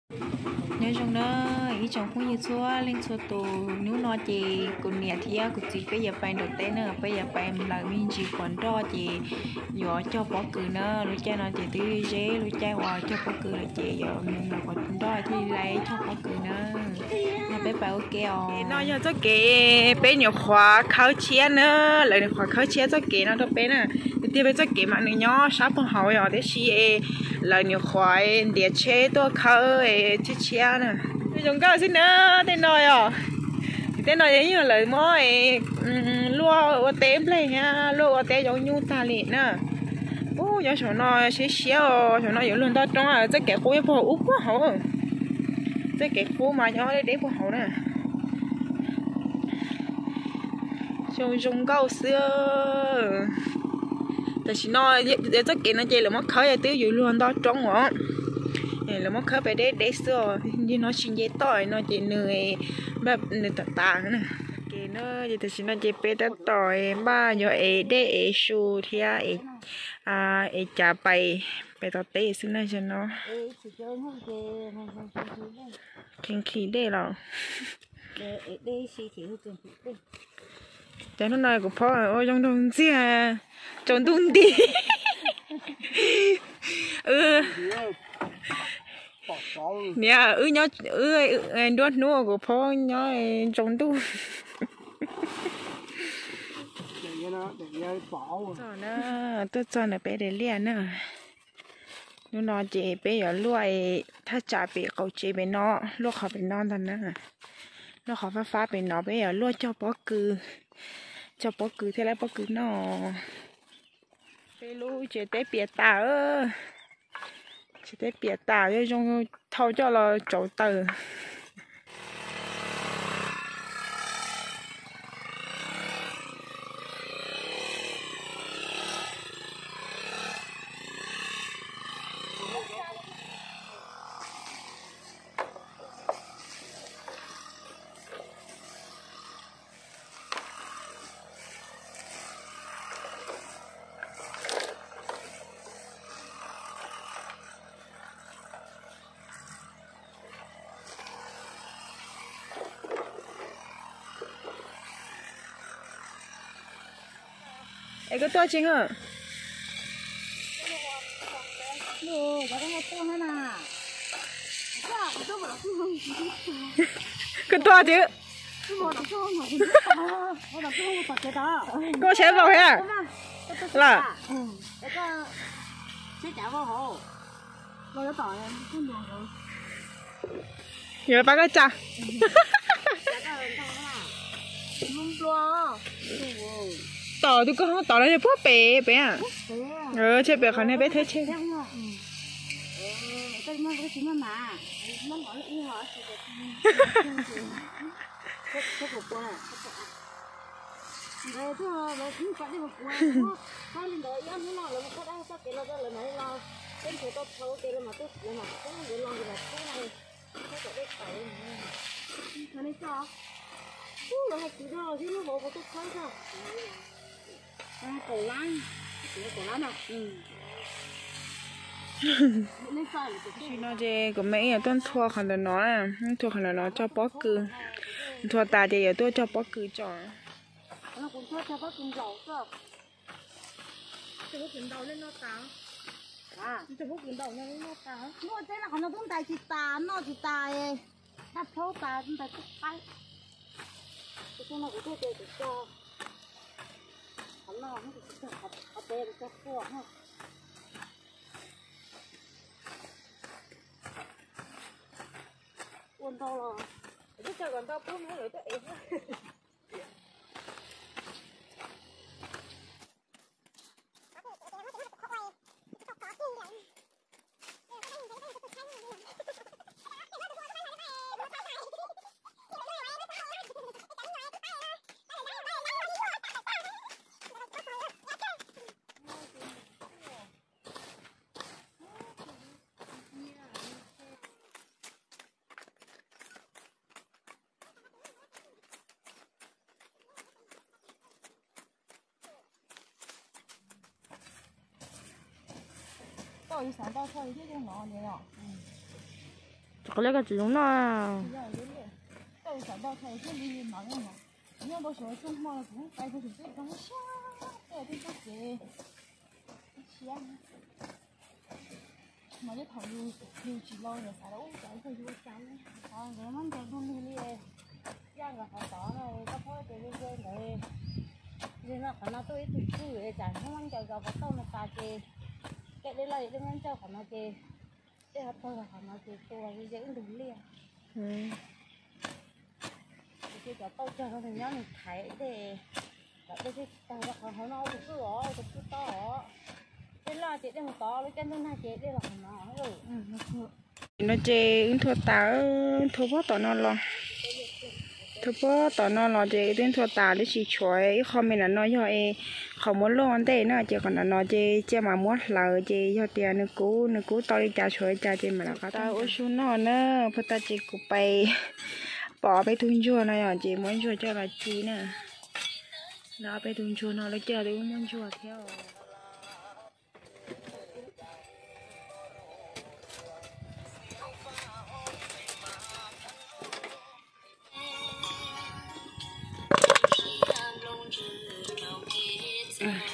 Nyob zoo na ib tsoom phooj ywg txhua leej txhua tus, hnub no ces kuv niam thiab kuv txiv peb yuav pais nram teb na, peb yuav pais nplawm me ntsis pov nroj ces yuav cog pob kws na. Lub caij no ces twb ze lub caij uas cog pob kws lawm ces yuav mus nplawm pov nroj thiaj li cog pob kws na. No peb pais ua ke os. No yog txoj kev peb nyuam qhuav khawb tshiab na, lawv nyuam qhuav khawb tshiab txoj kev no rau peb na. Tiag tiag peb txoj kev mas nws nyob sab puag hauv yom, tiam sis lawv nyuam qhuav ntiav tsheb tuaj khawb tshiab tshiab na. Zoo nkauj xwb na, tej no yom. Tej no yog lawv muab luaj ua teb nplej thiab luaj ua teb zoo nyuj tag li na. Ub, nyob saum no siab siab os, saum no yuav luag nto roob, txoj kev qub nyob puag ub puag hauv. Txoj kev qub mas nyob deb deb puag hauv na. Xyoo zoo nkauj xwb. Tam sim no txoj kev no ces lawv muab khawb twb yuav luag nto roob os. Lawv muab khawb pem deb deb xwb os, yog no tsis nce toj no ces nws, nws tam tas na. Kev no ces tam sim no ces peb tab tom npaj yuav ev dej ev su thiab ev cas pais, pais tom teb xwb na yog no. Kheev khi dej los. Ces hnub no kuv phob ua zoo nraug ntxiag, tsaus ntuj nti. Niam, wb nyob, wb nruab hnub kuv phob nyob tsaus ntuj. Tuaj txog ntawm peb daim liaj na. Hnub no ces peb yuav luaj thaj tsam pem qaum tsev pem no, luaj qhov pem no ntag na. Luaj qhov fab fab pem no peb yuav luaj cog pob kws, cog pob kws thiab lab pob kws noj. Peb lub tsev teb piam tas, tsev teb piam tas, zoo zoo thau coj los tsauv taws. Es koj tuaj tsis? Koj tuaj tsis? Koj saib vau thiab lawm. Yuav pab koj tsa. Tom tus koj hoob tom no yog puag pem pem. Tshe pem qhov niag peb thawb tshe. Tam sim no ces kuv mam li yuav tuaj nthua qhov ntawm no, nthua qhov ntawm no cog pob kws. Nthua tas ces yuav tuaj cog pob kws tso. Noj teb no qhov no twb ntais tsis tas, noj tsis tas, dab plaub tas, ntais tsis qaib. Tus no kuv thiaj tias kuv cog qhov no, qhov pem kuv cog tuaj. Ua ntau los, twb cog kom ntau pub muab lawv tuaj ev. Tau ib xav ntau txog ib thiab zoo no li os. Ua li koj tsis zoo noj. Mas yog thaum yus tsis los yus xav ua cas ua cas ua cas, nkawd muab ncaws du lug li, yaj nkawd qhov tod no, koj phob ces ze ze ntawd. Ze no qhov no tuaj ib tug tswj es tsam hnub muab ncaws zov qhov tauj no tas ces, dej dej loj dej muab ncaws qhov no ces, dej ho tawg qhov no ces tua ze ze ib ntug liaj. Ces cov tauj cog no nws nyob nws thaiv dej, kom dej thiaj tsis tawg rau qhov hauv no tus tswj os, tus tswj tob os. Dej loj ces dej mus tod, lub caij ntuj nag ces dej los qhov no. No ces wb nthua tas, nthua puag tom no los, nthua puag tom no los ces wb twb nthua tas, twb tsis tshuav ib qho me nram no yog es qhov muab luaj ua ntej na, ces qhov nram no ces cia mam muab hlawv, ces yog tias nws kub nws kub tau li cas tshuav li cas ces mam rov qab tau ua su noj na. Puag ta ces kuv pais pom peb tug ntsuag no yom, ces muab ntsuag coj los ci na. Lawv peb tug ntsuag no lawv coj twb muaj ntsuag thiab.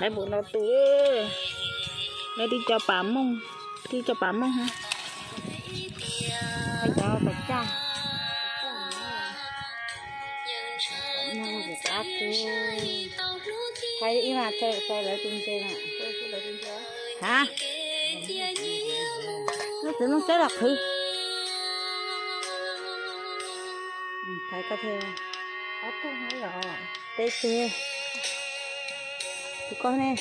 Lawv pum no tus, lawv tib co pam mooj, tib co pam mooj, cov pam caj. Hais ib mas txawj txawj lawv tus ntses na. Ha, no txwv no txawb los qhwv. Thaiv koj thiaj ob tug yom. Teb teg tus koj ne.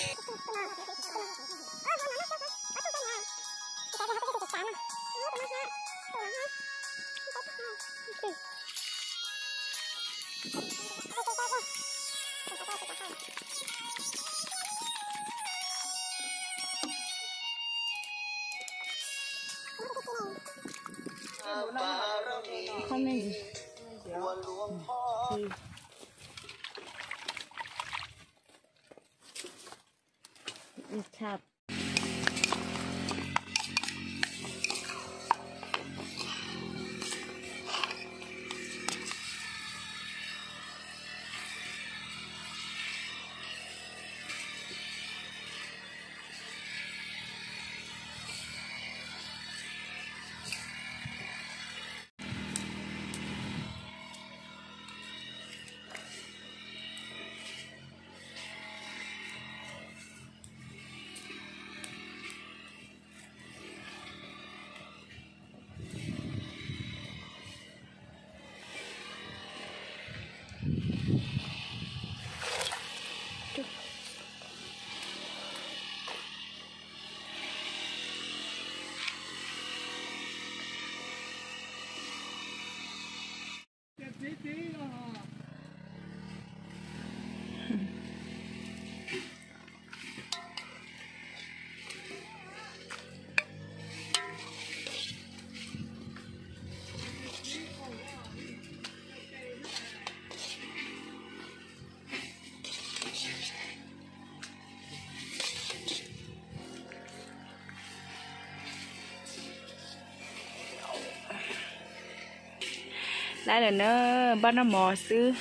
Lab lawm na, npaj noj mov xwb.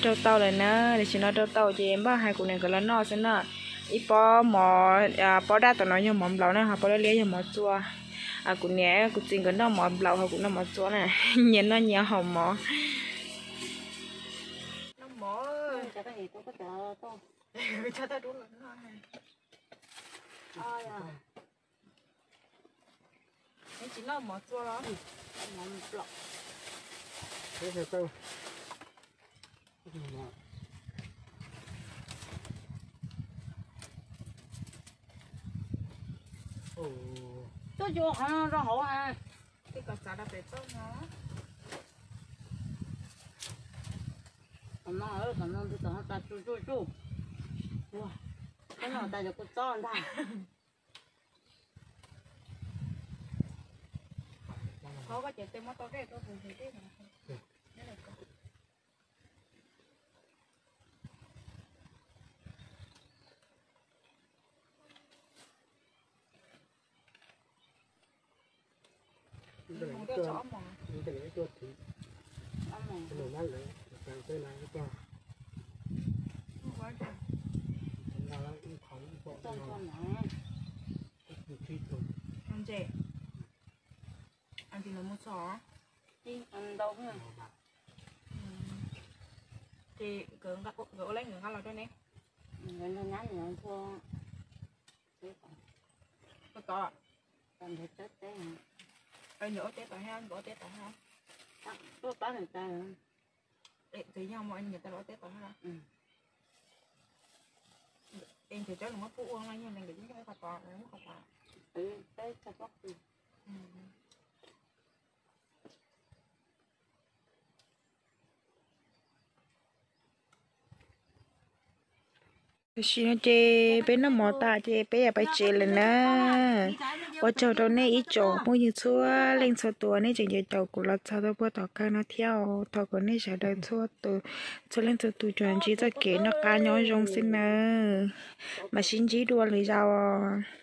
Rau tau lawm na, tam sim no rau tau ces npaj hais kuv niam nkawd los noj xwb na. Ib pob mov, pob daj tom no yog mov nplaum na, ho pob liab liab yog mov txua. Kuv niam kuv txiv nkawd noj mov nplaum ho kuv noj mov txua na. Nyias noj nyias hau mov. Neb tsis noj mov txua los? Tuaj yuav qhov no rau hauv. Tej kom txav rau pem txoj no. Qhov no, qhov no ntws tom no tas tsuj tsuj tsuj. Ua, qhov no tas yog kuv txob ntag. Qhov koj cev tes muab tau dej rau tus ntses dej no. ob moos. Ntses, ntses lawv mus txog. Ces nkawd ua li nkawd nqa los rau ne. Koj tod, nkawd ua teb tod thiab, nkawd ua teb tod thiab. Txawm yog mas nkawd tau los ua teb tod thiab. Es nkawd cov lus muab pub ua no yog nkawd coob coob qhov tod, muab qhov tod. Tam sim no ces peb noj mov tas ces peb yuav pais tsev lawm na. Ua tsaug rau nej ib tsoom phooj ywg txhua leej txhua tus nej tseem caum kuv los txog rau puag tom kawg no thiab. Thov kom nej sawv daws txhua tus, txhua leej txhua tus tsuas ntsib txoj kev noj qab nyob zoo xwb nawb. Mam sib ntsib dua lwm zaus.